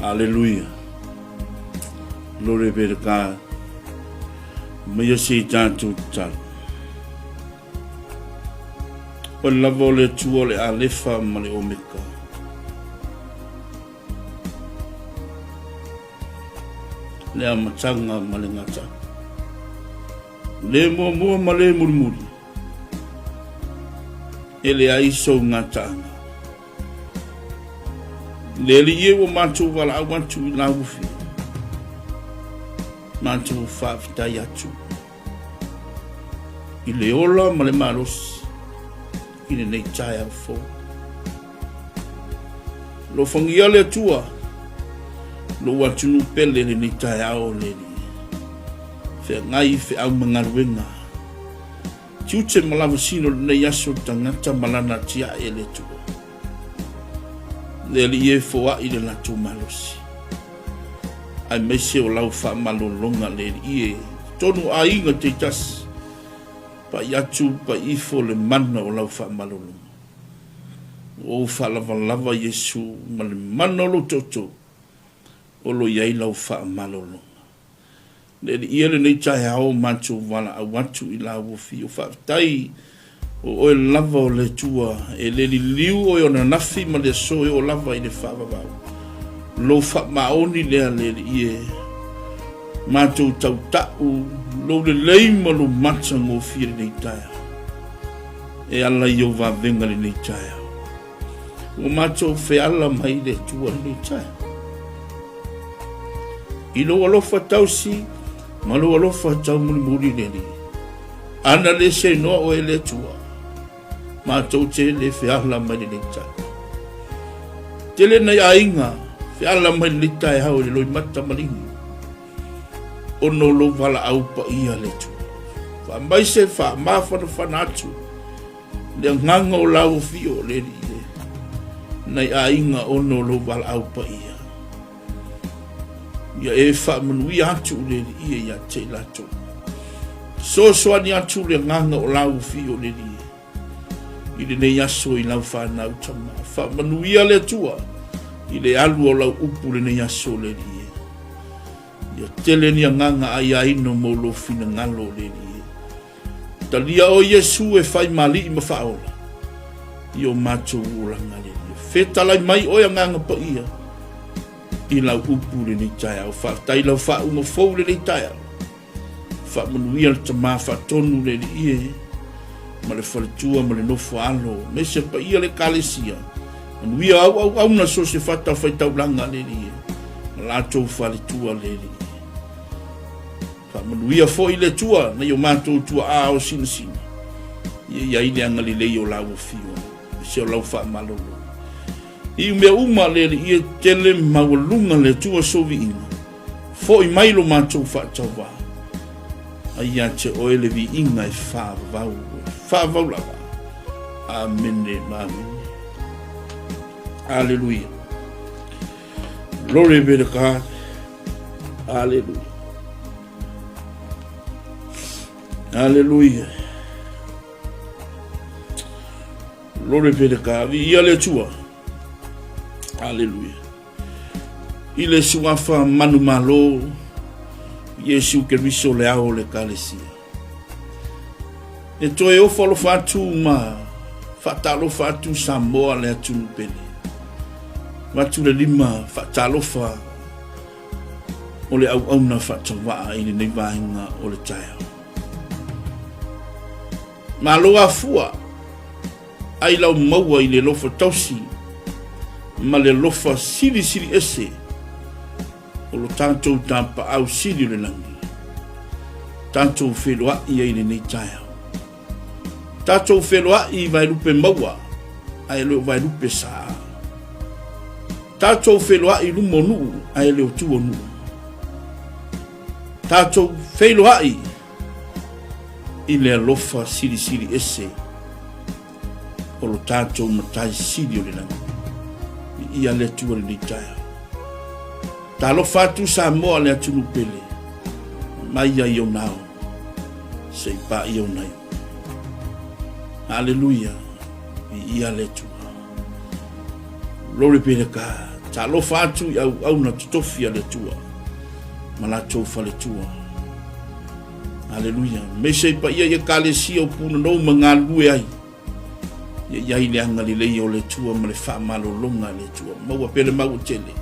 Aleluia. Glory be to God. Maia se i tātou tatalo. O lava o le Atua o le Alefa ma le Omeka. Le amataga ma le gata. Le muamua ma le mulimuli. E leai sou gataaga. Le Alii e ua matou valaau atu i laufi. Matou faafetai atu i le ola ma le malosi i lenei taeao fou. Alofagia le Atua lou atunuu pele lenei taeao le Alii. Feagai feau ma galuega. Tiute ma lavasino lenei aso tagata ma lana atiae e le Atua. Le Alii e foai le latou malosi. Aemaise o lau faamalologa le Alii e tonu aiga taitasi. Pai atu pai ifo le mana o lau faamalologa. Ua ou faalavalava Iesu ma le mana o lou tootoo o lo i ai lau faamalologa. Le Alii e lenei taeao matou valaau atu i lauofi o faafetai o oe lava o le Atua e le liliu oe o ananafi ma le aso e oo lava i le faavavau. Lou faamaoni lea le Alii e matou tautau lou lelei ma lou matagofie lenei taeao e ala i ou vavega lenei taeao. Ua matou feala mai le Atua lenei taeao. I lou alofa tausi ma lou alofa taumulimuli le Alii. Ana le seinoa oe le Atua, matou te le feala mai lenei taeao. Tele nai aiga feala mai lenei taeao i le loimata maligi, ona o lou valaau paia le Atua. Faamaise faamafanafana atu Le agaga o lauofio o le Alii e, nai aiga ona o lou valaau paia. Ia e faamanuia atu le Alii e ia te i latou. Fesoasoani atu le agaga o lauofio o le Alii e, i lenei aso i lau fanau tama. Faamanuia le Atua i le alu o lau upu lenei aso le Alii e. Ia tele ni agaga aiaina mo lou finagalo o le Alii e. Talia oe Iesu e fai ma Alii ma Faaola i o matou olaga le Alii. Fetalai mai oe Agaga Paia i lau upu lenei taeao. Faafetai i lau faauuga fou lenei taeao. Faamanuia le Tama faatonu le Alii e ma le faletua ma le nofo alo, aemaise paia le Ekalesia. Manuia au auauna so o se fatafaitaulaga le Alii e ma latou faletua le Alii e. Faamanuia foi le Atua nai o matou tuaa o sinasina, ia i ai le agalelei o lau afio, aemaise o lau faamalolo. I mea uma le Alii e tele maualuga le Atua sou viiga, foi mai lo matou faatauvaa, a ia te oe le viiga e faavavau, e faavavau lava. Amene ma amene. Aleluia. Glory be to God. Aleluia. Aleluia. Glory be to God. Viia le Atua. Aleluia. I le suafa manumalo, Iesu Keriso le ao o le Ekalesia. E toe ofo alofa atu ma faatalofa atu Samoa le atunuu pele. Avatu le lima faatalofa o le auauna faatauvaa i lenei vaega o le taeao. Malo afua ai lau maua i le alofa tausi ma le alofa silisili ese o lo tatou tapaau sili o le lagi, tatou feiloai ai i lenei taeao. Tatou feiloai i vaelupe maua, ae le o vaelupe saa. Tatou feiloai i luma o nuu, ae le o tua o nuu. Tatou feiloai i le alofa silisili ese o lo tatou Matai Sili o le Lagi. Viia le Atua i lenei taeao. Talofa atu Samoa le atunuu pele, mai ai ona ao, se i paia ona iu. Aleluia, viia le Atua. Glory be to God. Talofa atu i auauna totofi a le Atua ma latou faletua. Aleluia. Aemaise i paia i Ekalesia o Punanou ma galulue ai. Ia i ai le agalelei o le Atua ma le faamalologa a le Atua. Maua pea le maua tele.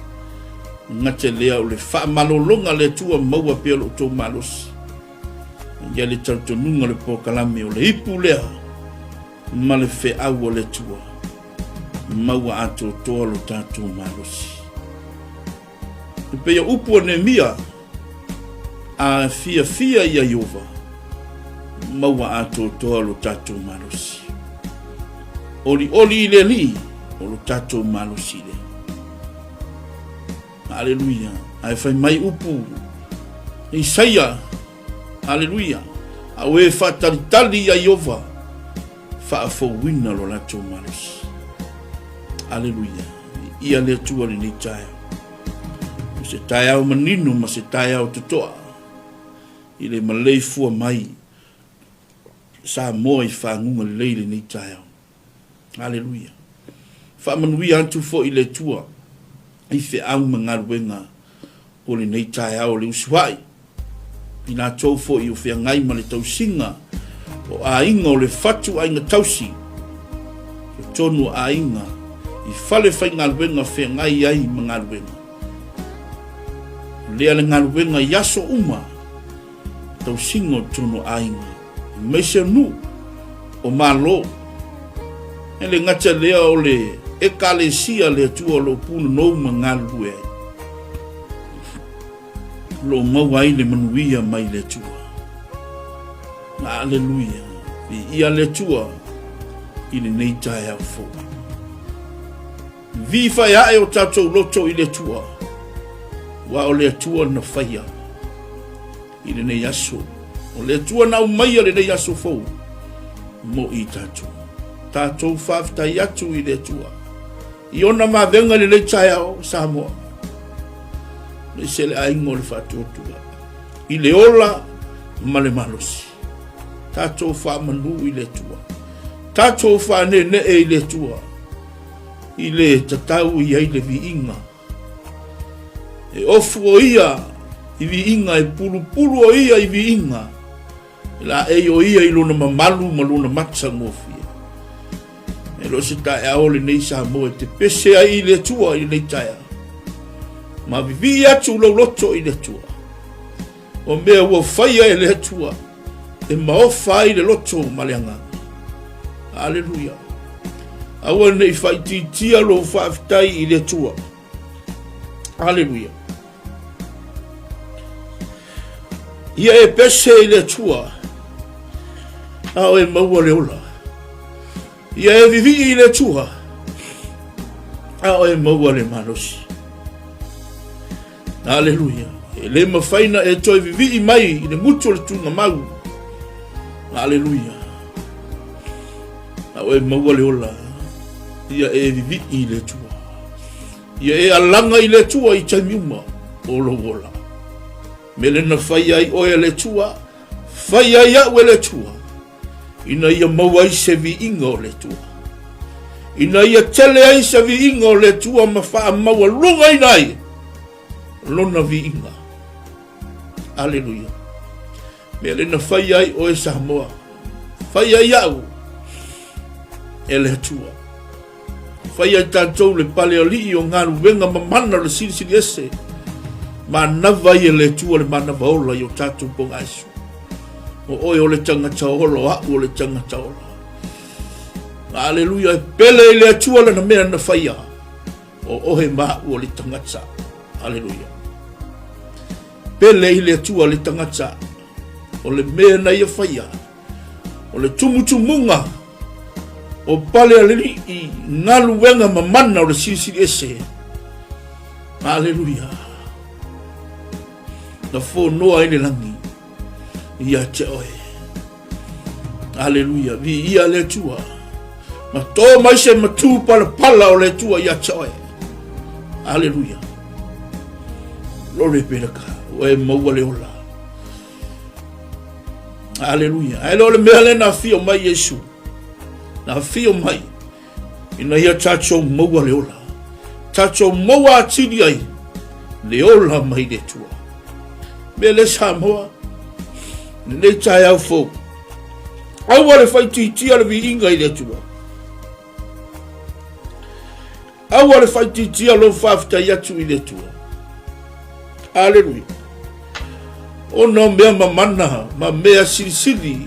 Gata lea o le faamalologa a le Atua maua pea lo outou malosi. Ia le talitonuga o le polokalame o le ipu lea ma le feau o le Atua. Maua atoatoa lo tatou malosi. E pei o upu a Neemia, A fiafia ia Ieova, maua atoatoa lo tatou malosi. Olioli i le Alii o lo tatou malosi lea. Aleluia. Ae fai mai upu Isaia, aleluia, a o e faatalitali ia Ieova, faafouina lo latou malosi. Aleluia. Ia le Atua lenei taeao. O se taeao manino ma se taeao totoa i le maleifua mai Samoa i faguga lelei lenei taeao. Aleluia. Faamanuia atu foi le Atua i feau ma galuega o lenei taeao o le usuai, i latou foi o feagai ma le tausiga o aiga o le fatu aiga tausi, totonu o aiga i fale faigaluega feagai ai ma galuega. O lea le galuega i aso uma, tausiga o totonu o aiga, aemaise o nuu, o Malo. E le gata lea o le Ekalesia a le Atua o lo o punonou ma galulue ai, o lo o maua ai le manuia mai le Atua. Aleluia! Viia le Atua i lenei taeao fou. Vii faeae o tatou loto i le Atua, aua o le Atua na faia i lenei aso. O le Atua na aumaia lenei aso fou mo i tatou. Tatou faafetai atu i le Atua i ona vavega i lenei taeao Samoa. Aemaise le aiga o le faatuatua i le ola ma le malosi. Tatou faamanu i le Atua. Tatou faaneenee i le Atua i le tatau i ai le viiga. E ofu o ia i viiga, e pulupulu o ia i viiga, e laei o ia i lona mamalu ma lona matagofie. E le o se taeao lenei Samoa e te pese ai i le Atua i lenei taeao. Ma vivii atu lou loto i le Atua. O mea ua faia e le Atua e maofa ai le loto ma le agaga. Aleluia. Aua ne i faaitiitia lou faafetai i le Atua. Aleluia. Ia e pese i le Atua, a o e maua le ola. Ia e vivii i le Atua, a o e maua le malosi. Aleluia. E le mafai na e toe vivii mai i le gutu o le tugamau. Aleluia. A oe maua le ola, ia e vivii i le Atua. Ia e alaga i le Atua i taimi uma o lou ola. Mele na fai ai oe e le Atua, fai ai au e le Atua. ina ia maua ai se viiga o le Atua, ina ia tele ai se viiga o le Atua ma faamaualugaina ai lona viiga. Aleluia. Mea le na fai ai oe Samoa, fai ai au e le Atua. Fai ai tatou le pale alii o galuega mamana o le Silisili Ese, manava ai e le Atua le manava ola i o tatou pogaesu. O oe o le tagata ola, o a'u o le tagata ola. Aleluia, e pele i le Atua lana mea na faia. O oe ma a'u o le tagata. Aleluia. Pele i le Atua le tagata. O le mea na ia faia. O le tumutumuga o Palealii galuega mamana o le Silisili Ese. Aleluia. Na fonoa ai le lagi ia te oe. Aleluia. Viia le Atua. Ma tō mai se matū palapala o le Atua ia te oe. Aleluia. Lore pelaka. Ua e maua le ola. Aleluia. Ae le o le mea lea na afio mai Iesu. Na afio mai ina ia tatou maua le ola. Tatou maua atili ai le ola mai le Atua. Mea le Samoa, lenei taeao fou, aua le faitiitia le viiga i le Atua. Aua le faitiitia lou faafetai atu i le Atua. Aleluia. Ona o mea mamana ma mea silisili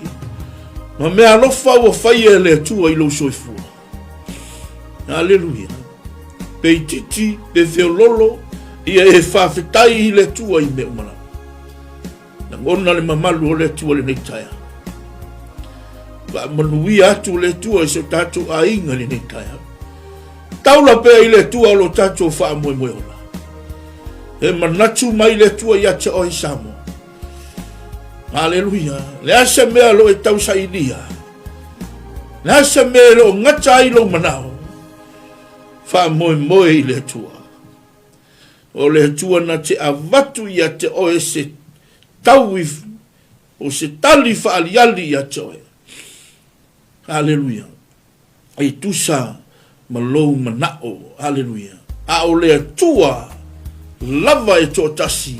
ma mea alofa ua faia e le Atua i lou soifua. Aleluia. Pe itiiti, pe feololo, ia e faafetai i le Atua i mea uma lava. Lagona le mamalu o le Atua lenei taeao. Faamanuia atu le Atua i so tatou aiga i lenei taeao. Taula pea i le Atua o lo tatou faamoemoe ola. E manatu mai le Atua ia te oe Samoa. Aleluia. Le a se mea lo e tausailia. Le a se mea lo gata ai lou manao. Faamoemoe i le Atua. O le Atua na te avatu ia te oe se taui o se tali faaliali ia te oe. Aleluia. E tusa ma lou manao. Aleluia. A o le Atua lava e toatasi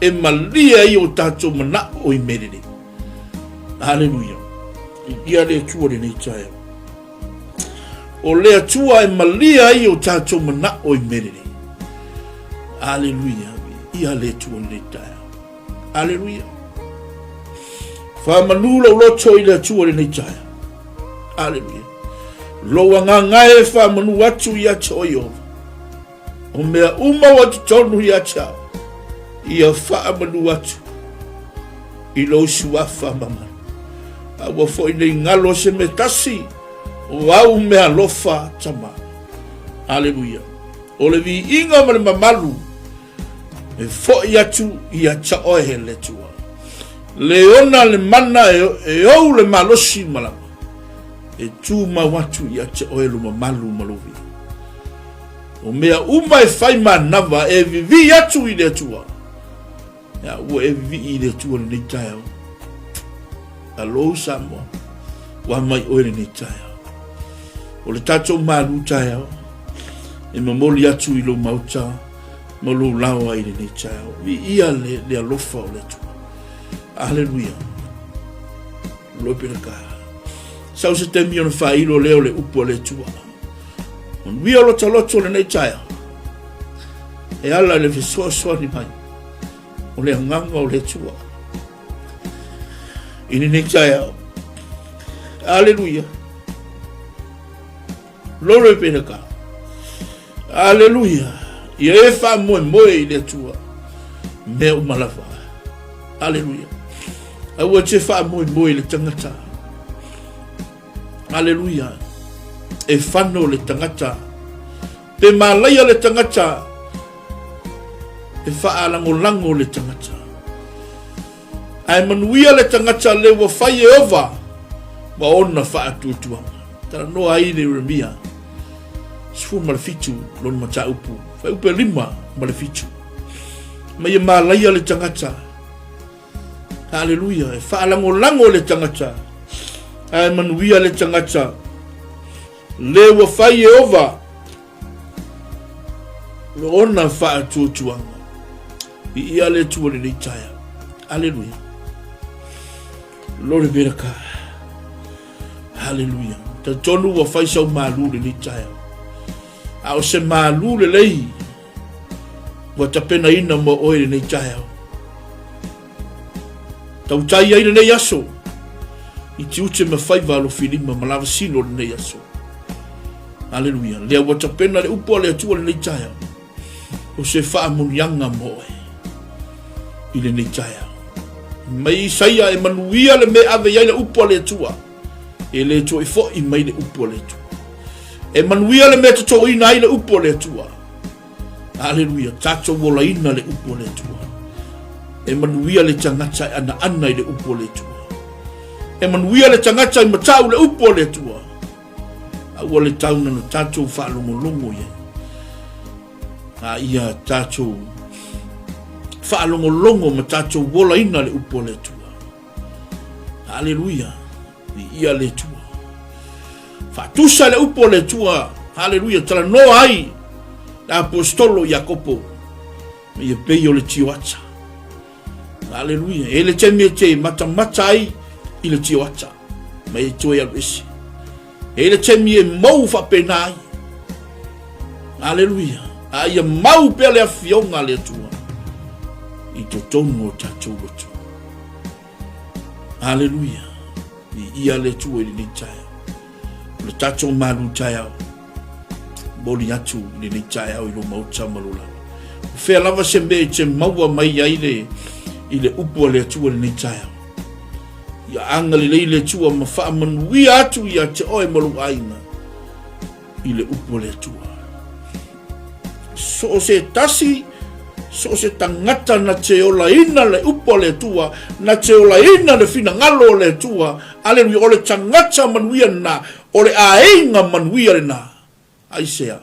e malie ai o tatou manao i mea lelei. Aleluia. Ia le Atua lenei taeao. O le Atua e malie ai o tatou manao i mea lelei. Aleluia. Ia le Atua lenei taeao. Aleluia. Faamanu lou loto i le Atua lenei taeao. Aleluia. Lou agaga e faamanu atu ia te oe Iehova. O mea uma ua totonu ia te au, ia faamanu atu i lou suafa mamalu. A ua foi nei galo se mea tasi, o au mea alofa tama. Aleluia. O le viiga ma le mamalu e foi atu ia te oe e le Atua. Le ona le mana e ou le malosi ma lava, e tumau atu ia te oe lo mamalu ma lou viiga. O mea uma e fai manava e vivii atu i le Atua. Ia, ua e vivii i le Atua lenei taeao. Alou Samoa, ua mai oe lenei taeao. O le tatou malu taeao, e momoli atu i lou maota ma lou laoa i lenei taeao. Viia le, le alofa o le Atua. Aleluia. Lope le ka. Sau se taimi ona faailo lea o le upu a le Atua. Manuia lotoloto lenei taeao. E ala i le fesoasoani mai o le agaga o le Atua. I lenei taeao. Aleluia. Lolo e pena ka. Aleluia. Ia e faamoemoe i le Atua. Mea uma lava. Aleluia. Aua te faamoemoe i le tagata. Aleluia. E fano le tagata. Pe malaia le tagata. E faalagolago le tagata. Ae manuia le tagata le ua fai e ova ma ona faatuatuaga. Talanoa ai le Ieremia 17 lona mataupu, fuaiupu 5 ma le 7. Ma ia malaia le tagata. Aleluia, e faalagolago le tagata, ae manuia le tagata le ua fai e ova lo ona faatuatuaga. Viia le Atua lenei taeao. Aleluia. Lore beraka. Aleluia. Talitonu ua fai sau malu lenei taeao. A o se malu lelei ua tapenaina mo oe lenei taeao. Tautai ai lenei aso i tiute ma faiva alofilima ma lavasino lenei aso. Aleluia. Lea ua tapena le upu a le Atua lenei taeao. O se faamuniaga mo oe i lenei taeao. Mai Isaia e manuia le mea ave i ai le upu a le Atua. E le toe foi mai le upu a le Atua. E manuia le mea totoina ai le upu a le Atua. Aleluia, tatou olaina le upu a le Atua. E manuia le tagata e anaana i le upu a le Atua. E manuia le tagata i matau le upu a le Atua. A ua le tau na tatou faalogologo i ai. A ia tatou faalogologo ma tatou olaina le upu a le Atua. Aleluia. Viia le Atua. Faatusa le upu a le Atua. Aleluia. Talanoa ai. Le aposetolo Iakopo, ma ia pei o le tioata. Aleluia. E le taimi e te matamata ai i le tioata, ma e toe alu ese. E le taimi e mou faapena ai. Aleluia. A ia mau pea le afioga a le Atua i totonu o tatou loto. Aleluia. I ia le Atua i lenei taeao. O le tatou malu taeao. Moli atu i lenei taeao i lo maota ma lo lava. O fea lava se mea e te maua mai ai le, i le upu a le Atua i lenei taeao. Ia agalelei le Atua ma faamanuia atu ia te oe ma lou aiga i le upu a le Atua. So o se tasi, so o se tagata na te olaina le upu a le Atua, na te olaina le finagalo o le Atua, aleluia, o le tagata manuia lena, o le aiga manuia lena. Aisea?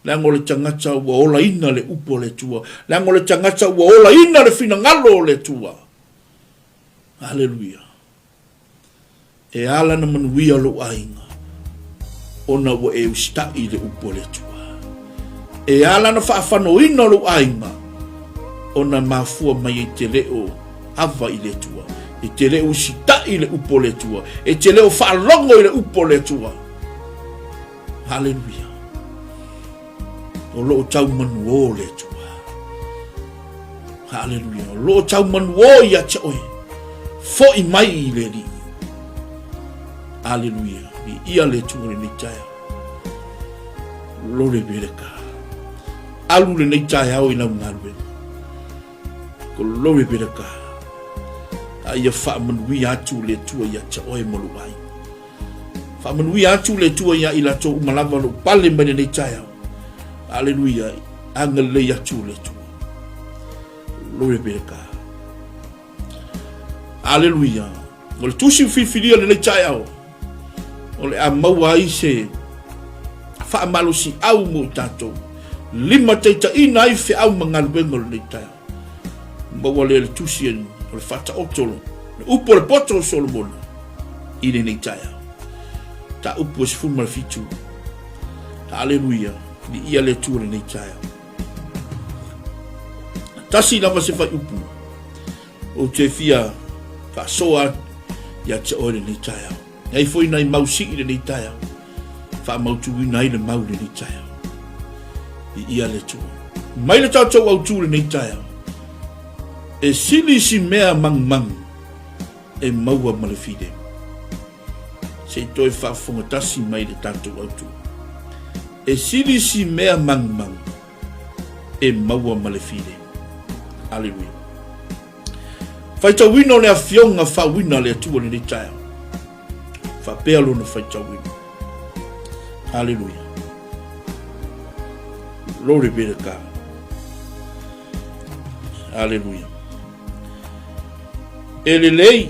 Leaga o le tagata ua olaina le upu a le Atua, leaga o le tagata ua olaina le finagalo o le Atua. Aleluia. E ala na manuia lou aiga, ona ua e usitai i le upu a le Atua. E ala na faafanoina lou aiga, ona mafua mai e te le o ava i le Atua, e te le o usitai i le upu a le Atua, e te le o faalogo i le upu a le Atua. Haleluia. O lo o tau manuō le Atua. Haleluia. O lo o tau manuō ia te oe. Foi mai i le Alii. Haleluia. I ia le Atua lenei taeao. Lore bereka. Alu lenei taeao i lau galuega. Glory be to God. A ia faamanuia atu le Atua ia te oe ma lou aiga. Faamanuia atu le Atua ia i latou uma lava o lo o pale mai lenei taeao. Aleluia. Agalelei atu le Atua. Glory be to God. Aleluia. O le tusi ua filifilia lenei taeao, o le a maua ai se faamalosiau mo i tatou. Limataitaiina ai feau ma galuega o lenei taeao. Maua lea le tusi o le faataoto le upu o le poto o Solomona i lenei taeao. Ta upu e 17. Aleluia, viia le Atua lenei taeao. Tasi lava se faiupu ou te fia faasoa atu ia te oe lenei taeao. E ai foi nai mau sii lenei taeao, faamautuina ai le mau lenei taeao. Viia le Atua. Mai le tatou autū lenei taeao, e sili si mea magumagu e maua ma le filemu. Se i toe faafofoga tasi mai le tatou autū. E sili si mea magumagu e maua ma le filemu. Aleluia. Faitauina o le afioga faauina a le Atua lenei taeao. Faapea lona faitauina. Aleluia. Glory be to God. Aleluia. E lelei,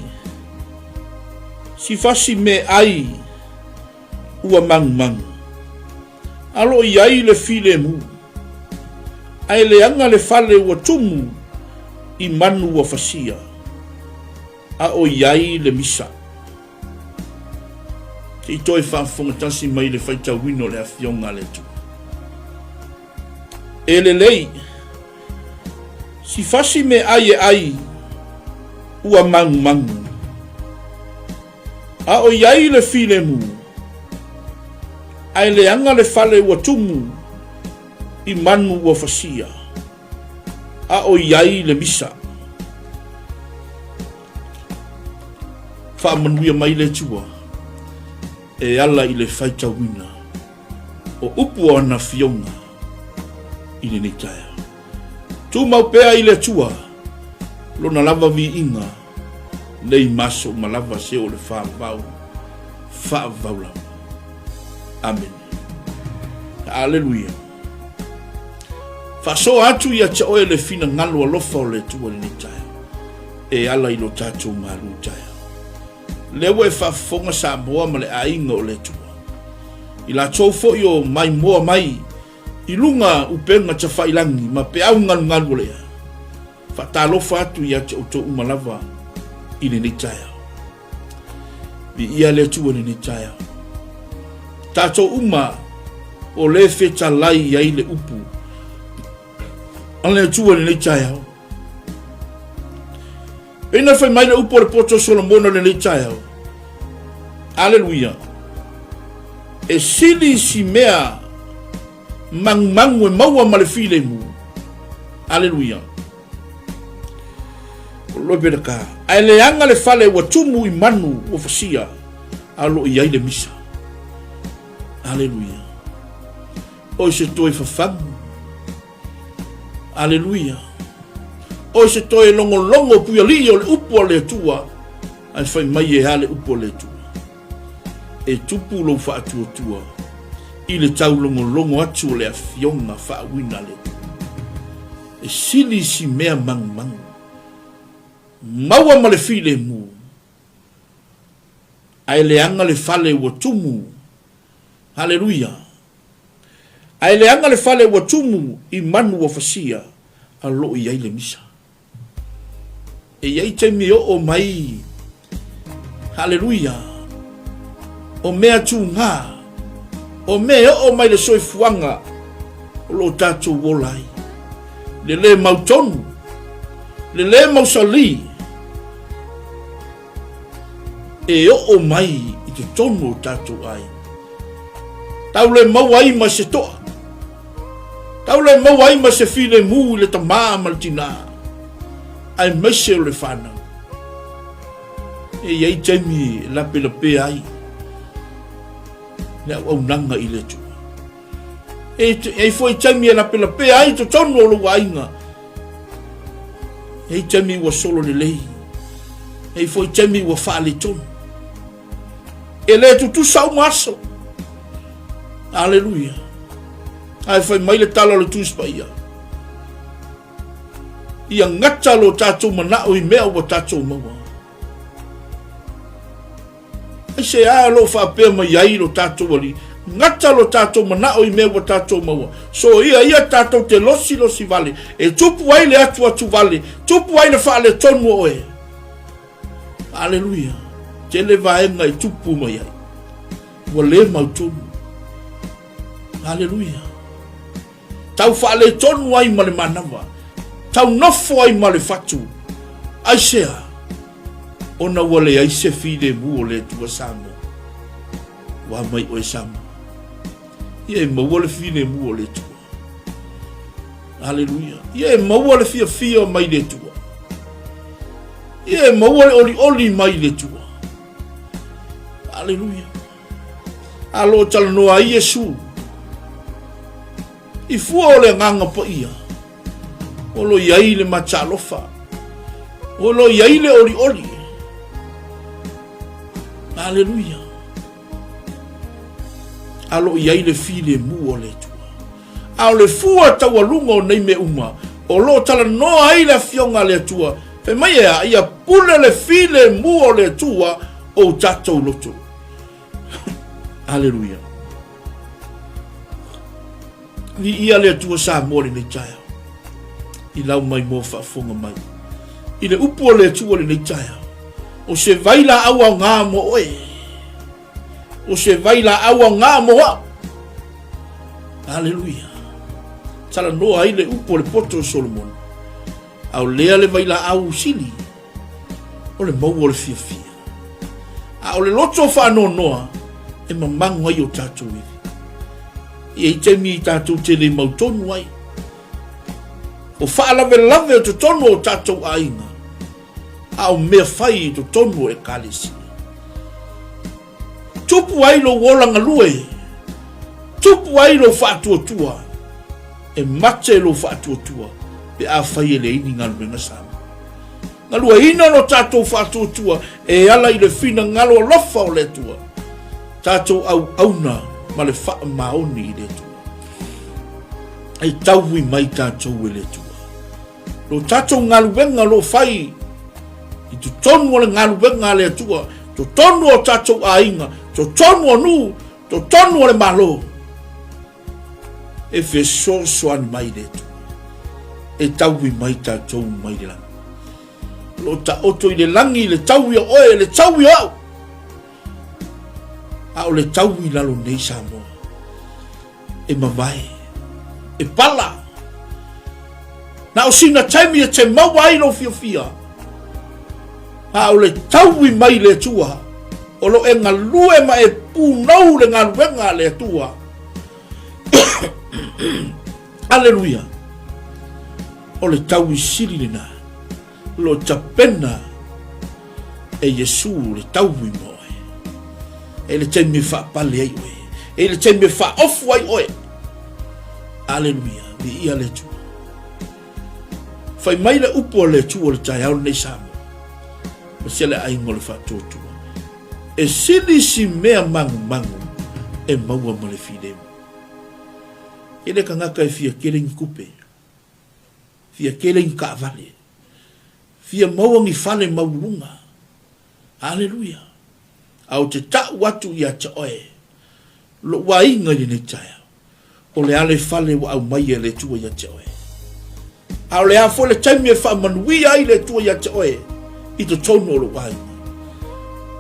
si fasi me ai ua magumagu. A lo i ai le filemu, ae leaga le fale ua tumu i manu ua fasia, a o i ai le misa. Se i toe faafofoga tasi mai le faitauina o le Afioga a le Atua. E lelei, si fasi me ai e ai ua magumagu. A o i ai le filemu, ae leaga le fale ua tumu i manu ua fasia, a o i ai le misa. Faamanuia mai le Atua e ala i le faitauina o upu o ana afioga i lenei taeao. Tumau pea i le Atua lona lava viiga nei ma aso uma lava se o le faavavau, faavavau lava. Amene. Aleluia. Faasoa atu ia te oe le finagalo alofa o le Atua i lenei taeao, e ala i lo tatou malu taeao. Lea ua e faafofoga Samoa ma le aiga o le Atua. I latou foi o maimoa mai i luga upega tafailangi ma peau galugalu o le ea. Faatalofa atu ia te outou uma lava i lenei taeao. Viia le Atua i lenei taeao. Tatou uma. O lea e fetalai i ai le upu a le Atua i lenei taeao. Pei na fai mai le upu o le poto o Solomona i lenei taeao. Aleluia. E sili si mea magumagu e maua ma le filemu. Aleluia. O loe pena ka. Ae leaga le fale ua tumu i manu ua fasia, a o lo o i ai le misa. Aleluia. O se toe fafagu. Aleluia. O se toe logologo puialii o le upu a le Atua, ae fai mai e a le upu a le Atua. E tupu lou faatuatua i le taulogologo atu o le afioga faauiina a le Atua. E sili si mea magumagu, maua ma le filemu, ae leaga le fale ua tumu. Haleluia! Ae leaga le fale ua tumu i manu ua fasia, a o lo o i ai le misa. E i ai taimi e oo mai, haleluia, o mea tūgā, o mea e oo mai le soifuaga o lo o tatou ola ai. Le lē mautonu, le lē mausalī, e oo mai i totonu o tatou aiga. Tau le maua ai ma se toa. Tau le maua ai ma se filemu i le tamā ma le tinā, aemaise o le whanau. E i ai taimi e lapelapea ai le auaunaga i le Atua. E i ai foi taimi e lapelapea ai totonu o lou aiga. E i ai taimi ua solo lelei. E i ai foi taimi ua faaletonu. E le tutusa uma aso. Aleluia. Ae fai mai le tala o le Tusi Paia. Ia gata lo tatou manao i mea ua tatou maua. Aisea o lo o faapea mai ai lo tatou Alii, Gata lo tatou manao i mea ua tatou maua. Soia ia tatou te losilosi vale, e tupu ai le atuatu vale, tupu ai le faaletonu o oe. Aleluia. Tele vaega e tupu mai ai. Ua le mautonu. Aleluia. Tau faaletonu ai ma le manava, tau nofo ai ma le fatu. Aisea? Ona ua leai se filemu o le Atua Samoa. Ua mai oe Samoa. Ia e maua le filemu o le Atua. Aleluia. Ia e maua le fiafia mai le Atua. Ia e maua le olioli mai le Atua. Aleluia. A lo o talanoa ai Iesu i fua o le Agaga Paia, o lo i ai le mataalofa, o lo i ai le olioli. Aleluia. A lo i ai le filemu o le Atua. A o le fua taualuga o nei mea uma, o lo o talanoa ai le Afioga a le Atua, fai mai e a, ia pule le filemu o le Atua o tatou loto. Aleluia. Viia le Atua Samoa lenei taeao. I lau mai moa faafofoga mai. I le upu o le Atua lenei taeao. O se vai laau aoga mo oe. O se vai laau aoga mo au. Aleluia. Talanoa ai le upu o le poto o Solomona. A o lea le vailaau sili o le maua o le fiafia. A o le loto faanoanoa e mamago ai o tatou ivi. E i ai taimi i tatou te le mautonu ai. O faalavelave o totonu o tatou aiga, a o mea fai i totonu o Ekalesia. Tupu ai lou ola galue, tupu ai lou faatuatua, e mate lou faatuatua pe afai e leai ni galuega Samoa. Galueina lo tatou faatuatua e ala i le finagalo alofa o le Atua, tatou auauna ma le faamaoni i le Atua. E taui mai tatou e le Atua. Lo tatou galuega o lo o fai i totonu o le galuega a le Atua, totonu o tatou aiga, totonu o nuu, totonu o le Malo, e fesoasoani mai le Atua, e taui mai tatou mai le lagi. O lo o taoto i le lagi le taui o oe, le taui o au, a o le taui i lalo nei Samoa. E mavae. E pala. Na o sina taimi e te maua ai lou fiafia, a o le taui mai le Atua, o lo e galue ma e punou le galuega a le Atua. Aleluia! O le taui sili lena, lo tapena e Iesu le taui mo oe. E le taimi e faapale ai oe, e le taimi e faaofu ai oe. Aleluia, viia le Atua. Fai mai le upu a le Atua o le taeao lenei Samoa, ma se le aiga o le faatuatua. E sili si mea magumagu e maua ma le filemu. E le tagata e fia tele ni tupe, fia tele ni taavale, fia maua ni fale maualuluga. Aleluia! A ou te ta'u atu ia te oe lo'u aiga i lenei taeao, o le a le fale ua aumaia e le Atua ia te oe? A o le a foi le taimi e faamanuia ai le Atua ia te oe i totonu o lou aiga?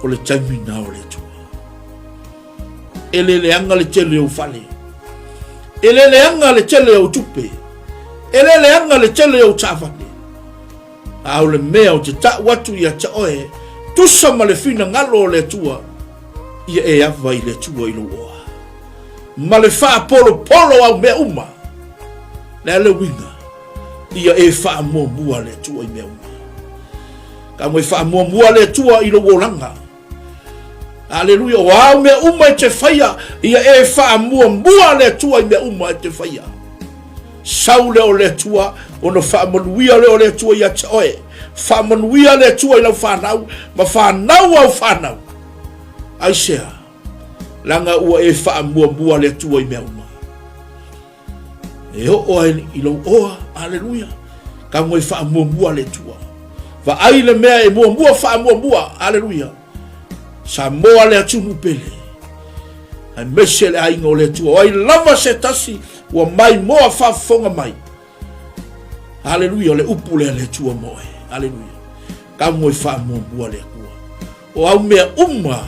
O le taimi na o le Atua. E le leaga le tele o fale. E le leaga le tele o tupe. E le leaga le tele o taavale. A o le mea ou te ta'u atu ia te oe, tusa ma le finagalo o le Atua, ia e ava i le Atua i lou oa, ma le faapolopolo au mea uma. Le a le uiga? Ia e faamuamua le Atua i mea uma. Ka mo e faamuamua le Atua i lou olaga. Aleluia, o au mea uma e te faia, ia e faamuamua le Atua i mea uma e te faia. Sau lea o le Atua, ona faamanuia lea o le Atua ia te oe. Faamanuia le Atua i lau fanau, ma fanau au fanau. Aisea, leaga ua e faamuamua le Atua i mea uma. E oo ai i lou oa, aleluia, tago e faamuamua le Atua. Vaai le mea e muamua faamuamua, aleluia. Samoa le atunuu pele, aemaise le aiga o le Atua. O ai lava se tasi ua maimoa faafofoga mai, aleluia, o le upu lea le Atua mo oe, aleluia. Tago e faamuamua le Atua. O au mea uma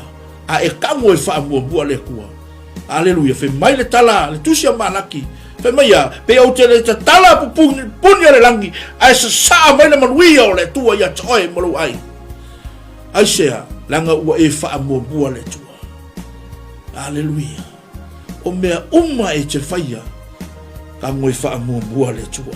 a e tago e faamuamua le Atua. Aleluia. Fai mai le tala, le tusi a Malaki. Fai mai ia, pe ou te le tatala pupuni puni o le lagi, ae sasaa mai le manuia o le Atua ia te oe ma lou aiga. Aisea, leaga ua e faamuamua le Atua. Aleluia. O mea uma e te faia, tago e faamuamua le Atua.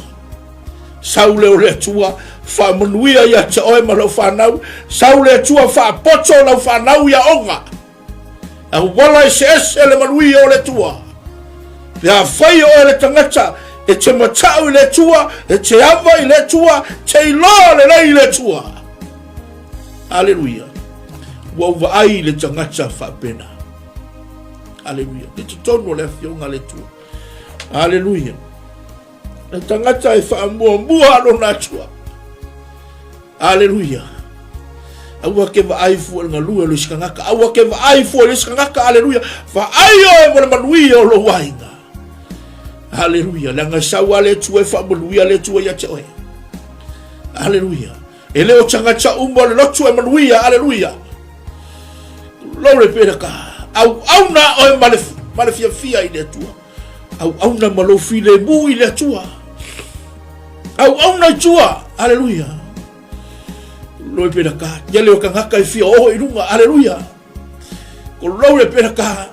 Sau lea o le Atua, faamanuia ia te oe ma lau fanau. Sau le Atua, faapoto lau fanau i aoga. Auala eseese le manuia o le Atua. Pe afai oe le tagata e te matau i le Atua, e te ava i le Atua, te iloa lelei i le Atua. Aleluia. Ua ou vaai i le tagata faapena. Aleluia. I totonu o le afioga a le Atua. Aleluia. Le tagata e faamuamua lona Atua. Aleluia. Aua ke vaai fua i le galue o le isi tagata. Aua ke vaai fua i le isi tagata. Aleluia. Vaai oe mo le manuia o lou aiga. Aleluia. Leaga e sau lava le Atua e faamanuia le Atua ia te oe. Aleluia. E le o tagata uma o le lotu e manuia. Aleluia. Glory be to God. Auauna oe ma le, ma le fiafia i le Atua. Auauna ma lou filemu i le Atua. Auauna i tua. Aleluia. Loi pera ka. Ia leo kangaka i fia oho i lunga. Aleluia. Ko lou le pera ka.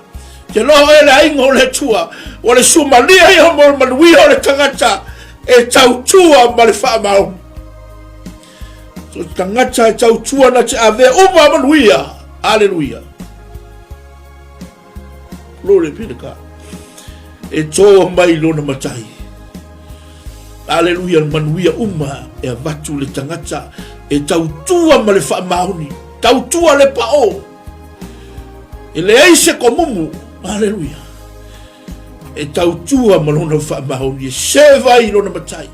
Te loho e le ainga o le Atua. O le sumalia ia mo le manuia o le tagata e tautua ma le faamaoni. So tagata e tautua na te avea uma manuia. Aleluia. Glory be to God. E tō mai lona matai. Aleluia, le manuia uma e avatu le tagata e tautua ma le faamaoni, tautua le pao. E leai se komumu, aleluia. E tautua ma lona faamaoni, e seva ai lona matai.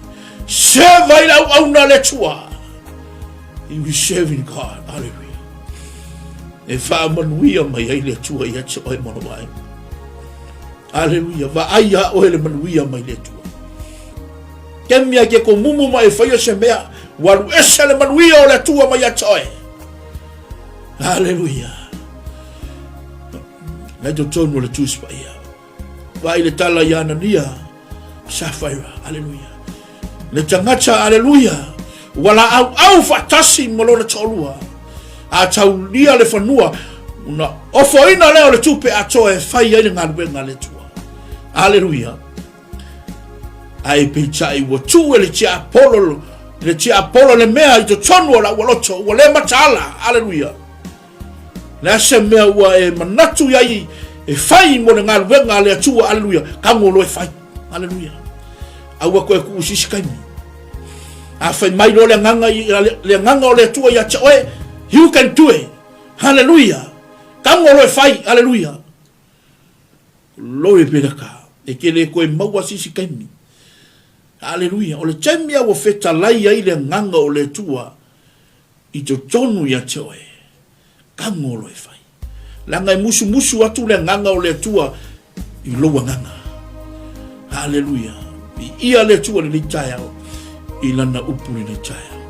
Seva ai le auauna a le Atua. You serving God, aleluia. E faamanuia mai ai le Atua ia te oe ma lou aiga. Aleluia, vaai iā oe le manuia mai le Atua. Kemi ai ke komumu ma e faia se mea, ua alu ese le manuia o le Atua mai ia te oe. Aleluia. Nai totonu o le Tusi Paia. Vaai le tala i Anania, Safaira, aleluia. Le tagata, aleluia, ua laauau faatasi ma lona toalua. A taulia le fanua, ona ofoina lea o le tupe atoa e fai ai le galuega a le Atua. Aleluia. Ae peitai ua tuu e le tiapolo le tiapolo le mea i totonu o lau loto ua le mataala. Aleluia. Le a se mea ua e manatu i ai e fai mo le galuega a le Atua, aleluia, tago loa e fai, aleluia. Aua koe kuu sisi taimi. A fai mai loa le agaga, le agaga o le Atua ia te oe, you can do it, haleluia. Tago loa e fai, aleluia. Glory be to God. E te le koe maua sisi taimi. Aleluia. O le taimi a ua fetalai ai le agaga o le Atua, i totonu ia te oe, tago loa e fai. Leaga e musumusu atu le agaga o le Atua i lou agaga. Haleluia. Viia le Atua lenei taeao i lana upu lenei taeao.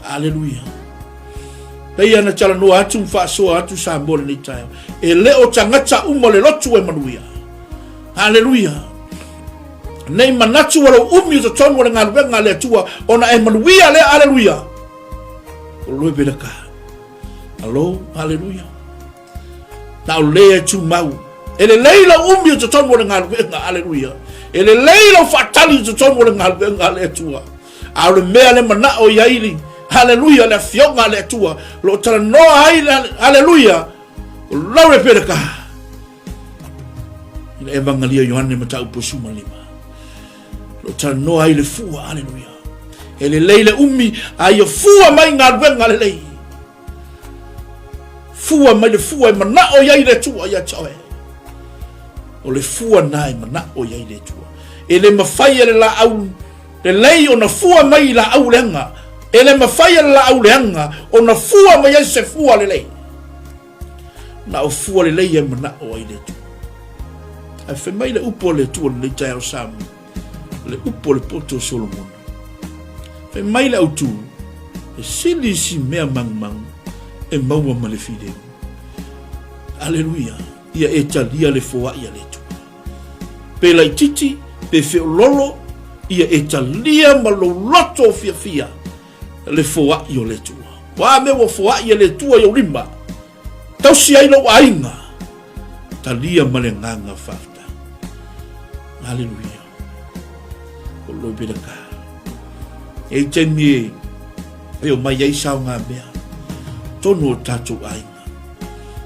Haleluia. Pei ana talanoa atu ma faasoa atu Samoa lenei taeao. E le o tagata uma le lotu e manuia. Haleluia. Nei manatu o lou umi o totonu o le galuega a le Atua ona e manuia lea, aleluia. O loe pela ka. Alo, aleluia. Na o lea e tumau. E lelei lau umi o totonu o le galuega, aleluia. E lelei lau faatali o totonu o le galuega a le Atua. A o le mea le manao i ai, aleluia, le afioga a le Atua, lo o talanoa ai, aleluia, o lau le pela ka. I le Evagalia Ioane mataupu 15. Lo talanoa ai le fua, aleluia. E lelei le umi, a ia fua mai galuega lelei. Fua mai le fua e manao i ai le Atua ia te oe. O le fua na e manao i ai le Atua. E le mafai e le laau lelei ona fua mai i laau leaga. E le mafai e le laau leaga ona fua mai ai se fua lelei. Na o fua lelei e manao ai le Atua. Ae fai mai le upu a le Atua lenei taeao Samoa, le upu a le poto o Solomona. Fai mai le autu, e sili si mea magumagu e maua ma le filemu. Aleluia, ia e talia le foai a le Atua. Pe laititi, pe feololo, ia e talia ma lou loto fiafia le foai o le Atua. Ua a mea ua foai e le Atua i ou lima, tausi ai lou aiga, talia ma le agaga faafetai. Aleluia. O loi pele ka. E i taimi e, e o mai ai saoga mea, tonu o tātou aiga.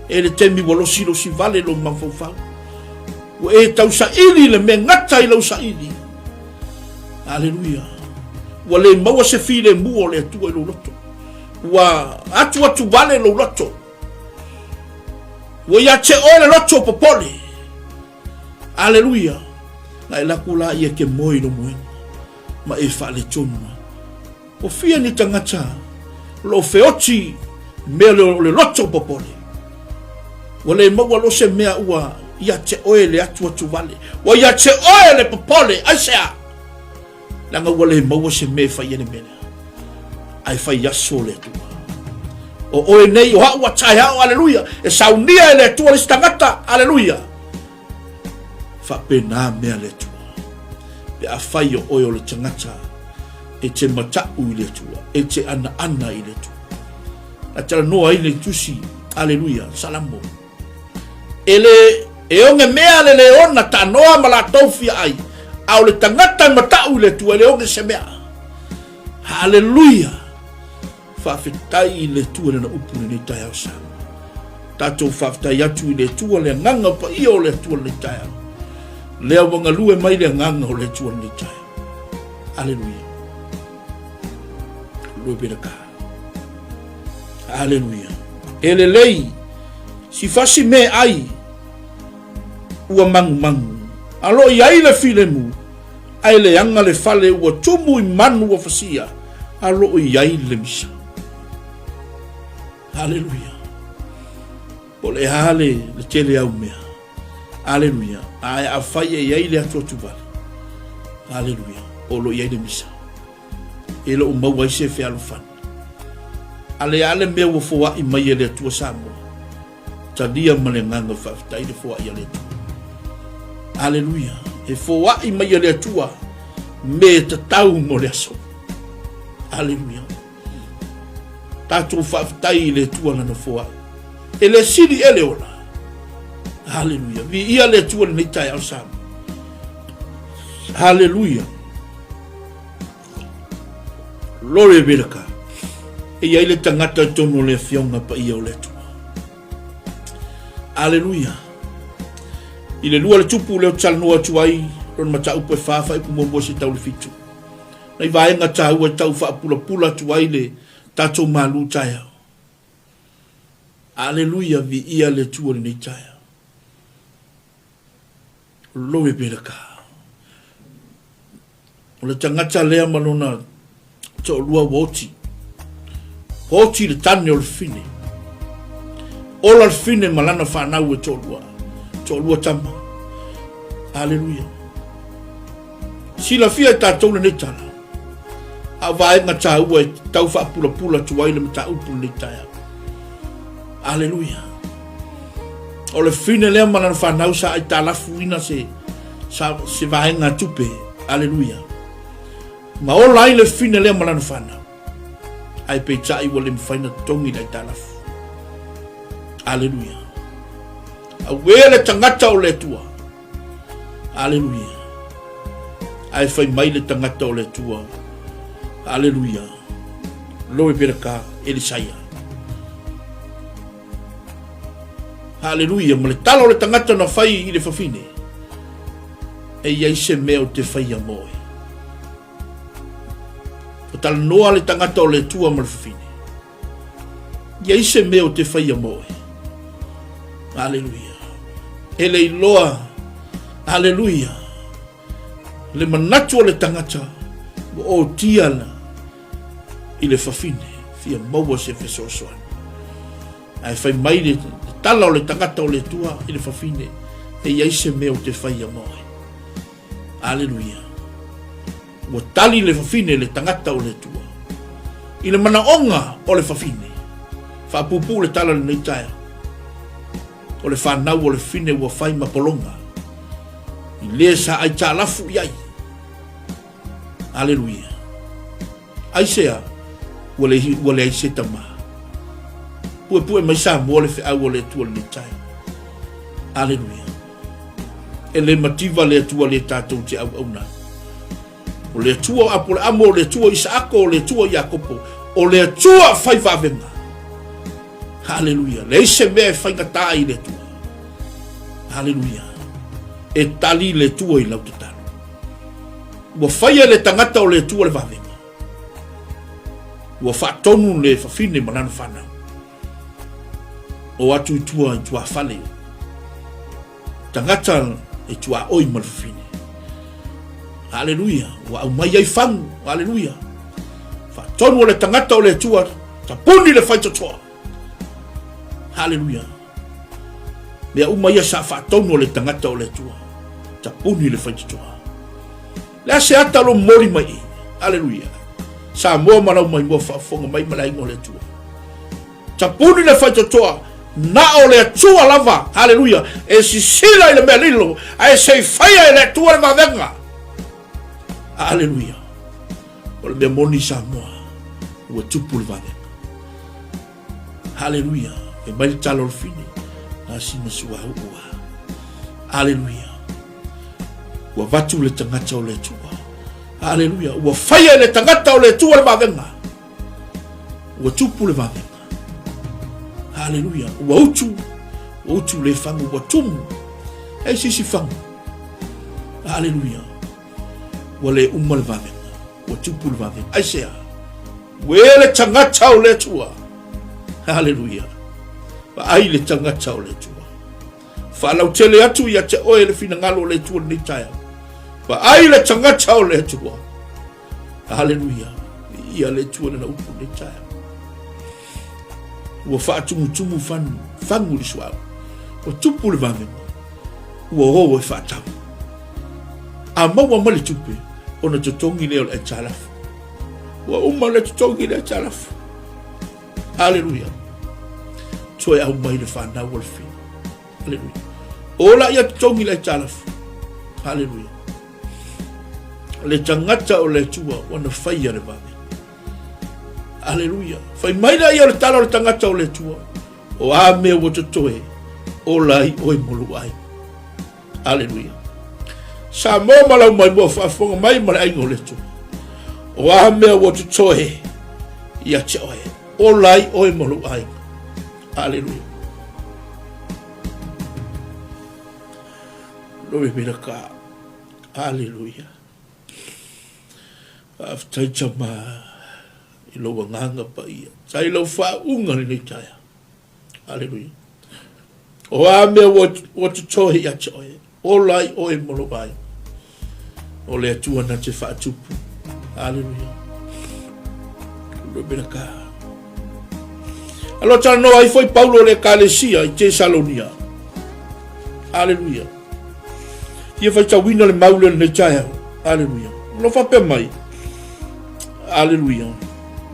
E le taimi ua losilosi vale lou mafaufau. Ua e tausaili le mea gata i lau saili. Aleluia. Ua le maua se filemu o le Atua i lou loto. Ua atu atu vale lou loto. Ua ia te oe le loto popole. Aleluia. Na e laku la ia ke moe i lo moena. Ma e faaletonu ai. Ua fia ni tagata o lo o feoti i mea o le loto popole. Ua le maua loa se mea ua ia te oe le atuatu vale. Ua ia te oe le popole. Aisea? Leaga ua le maua se mea e fai ai le mea lea. Ae fai aso le Atua. O oe nei, o au a taeao, aleluia, e saunia e le Atua le isi tagata, aleluia. Faapena mea le Atua. Pe afai o oe o le tagata e te mataʻu i le Atua, e te anaana i le Atua. Na talanoa ai le tusi, aleluia, Salamo. E le e oge mea le leona tanoa ma latou fia ai, a o le tagata e mataʻu i le Atua e le oge se mea. Haleluia! Faafetai i le Atua i Lana upu i lenei taeao Samoa. Tatou faafetai atu i le Atua le agaga paia o le Atua lenei taeao. Lea ua galue mai le agaga o le Atua lenei taeao. Aleluia. Glory be to God. Aleluia. E lelei si fasi me ai ua magumagu. Alo i ai le filemu Ae leaga le fale ua tumu i manu ua fasia, a o lo o i ai le misa. Aleluia. Po o le a le, le tele au mea. Aleluia. Ae afai e i ai le atuatu vale. Aleluia. O lo o i ai le misa. E le o maua ai se fealofani. A le a le mea ua foai mai e le Atua Samoa. Talia ma le agaga faafetai le foai a le Atua. Aleluia. E foai mai e le Atua me tatau mo le aso. Aleluia. Tatou faafetai i le Atua lana foai. E le sili e le ola. Aleluia. Viia le Atua lenei taeao Samoa. Aleluia. Glory be to God. E i ai le tagata i totonu o le afioga paia o le Atua. Aleluia. I le lua le tupu leo talanoa atu ai, lona mataupu e fa faaipu muamua se tau le fitu. Nai vaega taua e tau faapulapula atu ai le tatou malu taeao. Aleluia, viia le Atua lenei taeao. Glory be to God. O le tagata lea ma lona toalua ua oti. Ua oti le tane o le fine. Ola le fine ma lana whanau e toalua. Toalua tama. Aleluia. Silafia e tātou lenei tala. A o vaega tāua e tau faapulapula atu ai le mataupu lenei taeao. Aleluia. O le fine lea ma lana whanau sa aitalafuina se, sa, se vaega tupe. Aleluia. Ma ola ai le fine lea ma lana whanau. Ae peitai ua le mafai na totogi le aitalafu. Aleluia. Auē le tagata o le Atua. Aleluia. Ae fai mai le tagata o le Atua. Aleluia. Glory be to God. Elisaia. Aleluia. Ma le tala o le tagata na fai i le fafine. E i ai se mea o te whaia moe. O talanoa le tagata o le Atua ma le fafine. I ai se mea o te whaia moe. Aleluia. E le iloa. Aleluia. Le manatu o le tagata ua otia la i le fafine fia maua se fesoasoani. Ae fai mai le tala o le tagata o le Atua i le fafine, e i ai se mea o te whaia moe. Aleluia. Ua tali le fafine le tagata o le Atua. I le manaoga o le fafine. Faapuupuu le tala lenei taeao. O le fanau o le fine ua fai ma pologa. I le sa aitalafu i ai. Aleluia. Aisea, ua le, ua leai se tama. Puepue mai Samoa le feau o le Atua lenei taeao. Aleluia. E le mativa le Atua le tatou te auauna ai. O le Atua o Apoleamo, o le Atua o Isaako, o le Atua o Iakopo, o le Atua fai vavega. Haleluia. Leai se mea e faigata ai i le Atua. Haleluia. E tali le Atua i lau tatalo. Ua faia le tagata o le Atua le vavega. Ua faatonu le fafine ma lana fanau. O atu i tua i tuafale. Tagata e tuaoi ma le fafine. Aleluia. Ua aumai ai fagu. Aleluia. Faatonu o le tagata o le Atua, tapuni le faitotoa. Aleluia. Mea uma ia sa faatonu o le tagata o le Atua, tapuni le faitotoa. Le a se ata lo momoli mai i. Aleluia. Samoa ma lau maimoa faafofoga mai ma le aiga o le Atua. Tapuni le faitotoa, na o le Atua lava, haleluia, e sisila i le mea lilo, ae se i faia e le Atua le vavega. Aleluia. O le mea moni Samoa, ua tupu le vavega. Haleluia. E mai le tala o le fine, na sina sua ua. Haleluia. Ua vatu le tagata o le Atua. Haleluia. Ua faia e le tagata o le Atua le vavega. Ua tupu le vavega. Haleluia. Ua utu, ua utu le fagu, ua tumu. E sisi fagu. Haleluia. Ua le uma le vavega. Ua tupu le vavega. Aisea. Ua e le tagata o le Atua. Haleluia. Vaai le tagata o le Atua. Faalautele atu ia te oe le finagalo o le Atua lenei taeao. Vaai le tagata o le Atua. Haleluia. Ia le Atua lana upu lenei taeao. Ua faatumutumu fanu, fagu le suauu. Ua tupu le vavega. Ua o e faatau. A maua mai le tupe, ona totogi lea o le aitalafu. Ua uma le totogi le aitalafu. Haleluia. Toe aumai le fanau o le fili. Haleluia. O la ia totogi le aitalafu. Haleluia. Le tagata o le Atua ua na faia le vave. Aleluia. Fai mai lea o le tala o le tagata o le Atua, o a mea ua totoe, ola ai oe mo lou aiga. Aleluia. Samoa ma lau maimoa faafofoga mai ma le aiga o le Atua. O a mea ua totoe ia te oe, ola ai oe mo lou aiga. Aleluia. Glory be to God. Aleluia. Faafetai Tama i lou agaga paia. Tai lau faauuga lenei taeao. Aleluia. O a mea ua totoe ia te oe, ola ai oe mo lou aiga. O le Atua na te faatupu. Aleluia. Glory be to God. Alo talanoa ai foi Paulo i le Ekalesia i Tesalonia. Aleluia. Fia faitauina le mau lea lenei taeao. Aleluia. O lo faapea mai. Aleluia.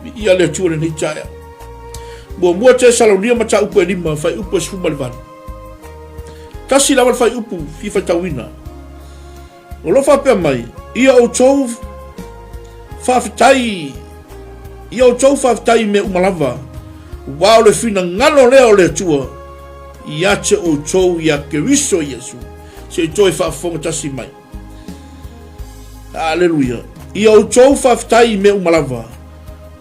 Viia le Atua lenei taeao. Muamua Tesalonia mataupu e 5, fuaiupu e 18. Tasi lava le fuaiupu fia faitauina. O lo faapea mai, ia outou faafetai, ia outou faafetai i mea uma lava, aua o le finagalo lea o le Atua ia te outou ia Keriso Iesu. Se i toe faafofoga tasi mai. Aleluia. Ia outou faafetai i mea uma lava,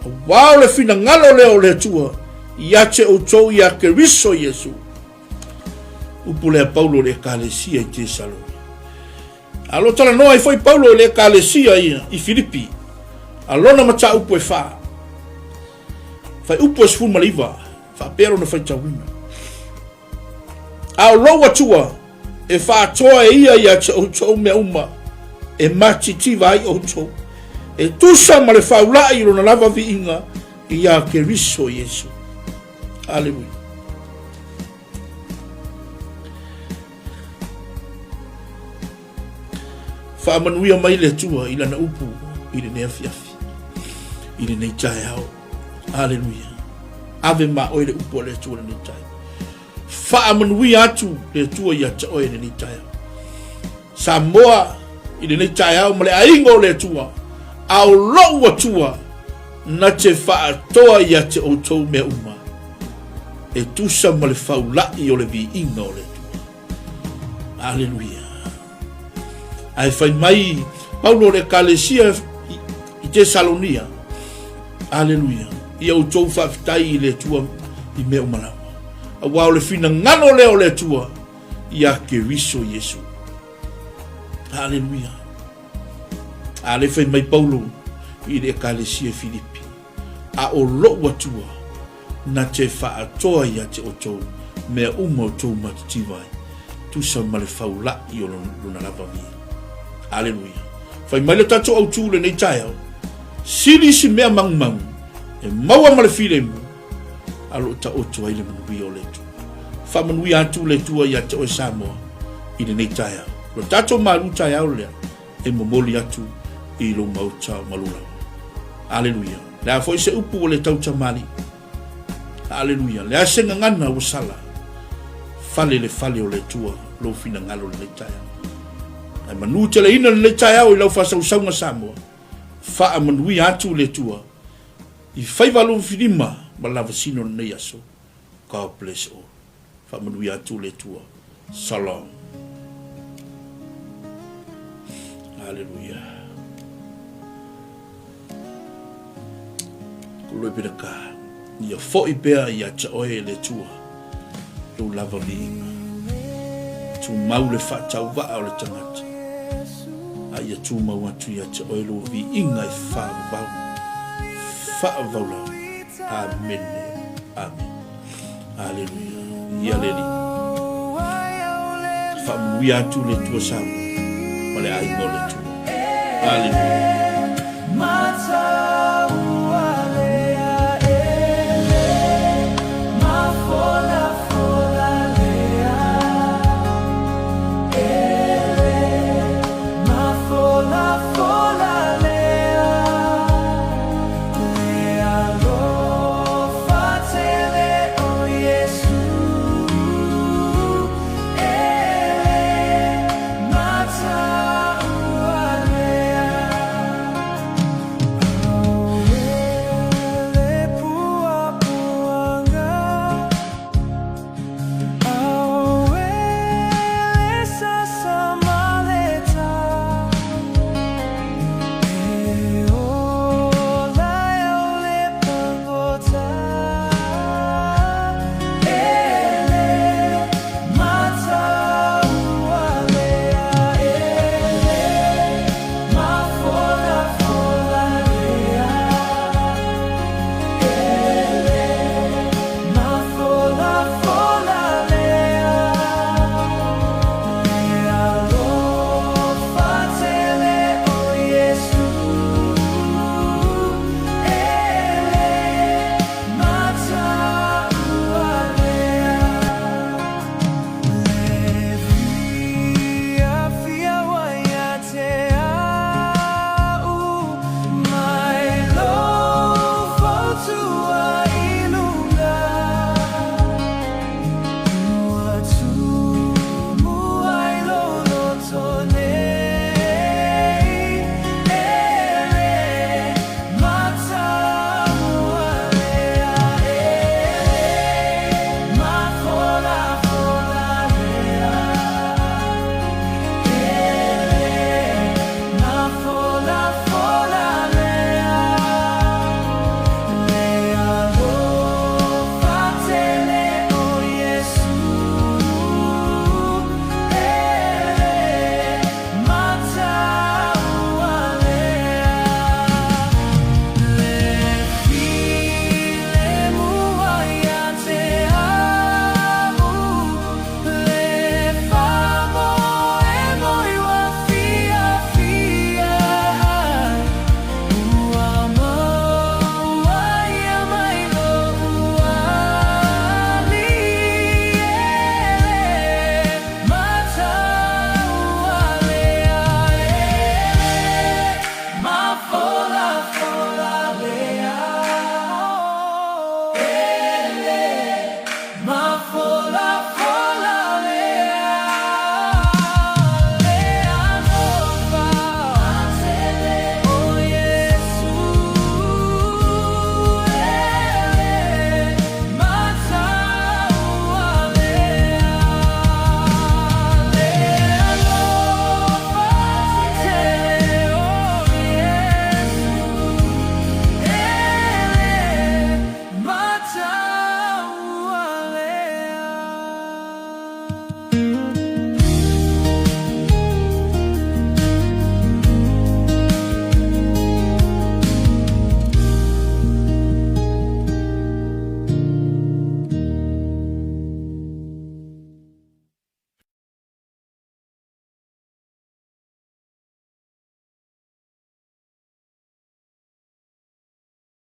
aua o le finagalo lea o le Atua ia te outou ia Keriso Iesu. Upu lea Paulo i le Ekalesia i Tesalonia. A lo talanoa ai foi Paulo i le Ekalesia ia i Filipi, a lona mataupu e fa. Fai upu e 19, faapea lona faitauina. A o lou Atua e faatoa e ia ia te outou mea uma e matitiva ai outou, e tusa ma le faulai i lona lava viiga ia Keriso Iesu. Aleluia. Faamanuia mai le Atua i lana upu i lenei afiafi, i lenei taeao. Aleluia. Ave ma oe le upu a le Atua i lenei taeao. Faamanuia atu le Atua ia te oe i lenei taeao. Samoa i lenei taeao ma le aiga o le Atua, a o lou Atua na te faatoa ia te outou mea uma, e tusa ma le faulai o le viiga o le Atua. Aleluia. Ae fai mai Paulo o le Ekalesia i Tesalonia, Aleluia, ia outou faafetai i le Atua i mea uma lava, aua o le finagalo lea o le Atua ia Keriso Iesu. Aleluia. A le fai mai Paulo i le Ekalesia Filipi, a o lou Atua na te faatoa ia te outou mea uma outou matitiva ai, tusa ma le faulai o lona lava viiga. Aleluia. Fai mai le tatou autū lenei taeao, sili si mea magumagu e maua ma le filemu, a o lo o taoto ai le manuia o le Atua. Faamanuia atu le Atua ia te oe Samoa i lenei taeao. O le tatou malu taeao lea e momoli atu i lou maota ma lou lawa. Aleluia. Le a foi se upu ua le tautamalii. Aleluia. Le a se gagana ua sala. Fale le fale o le Atua lou finagalo lenei taeao. Ae manu teleina lenei taeao i lau faasausauga Samoa. Faamanuia atu le Atua i faiva 25 ma lavasino lenei aso. God bless all. Faamanuia atu le Atua. Shalom. Hallelujah. Glory be to God. Ia foi pea ia te oe le Atua. Lou lava viiga. Tumau le faatauvaa o le tagata. A ia tumau atu ia te oe lou viiga e faavavau. Faavavau Amene. Amene. Aleluia. Ia le Alii. Faamanuia atu le Atua Samoa ma le aiga o le Atua. Aleluia.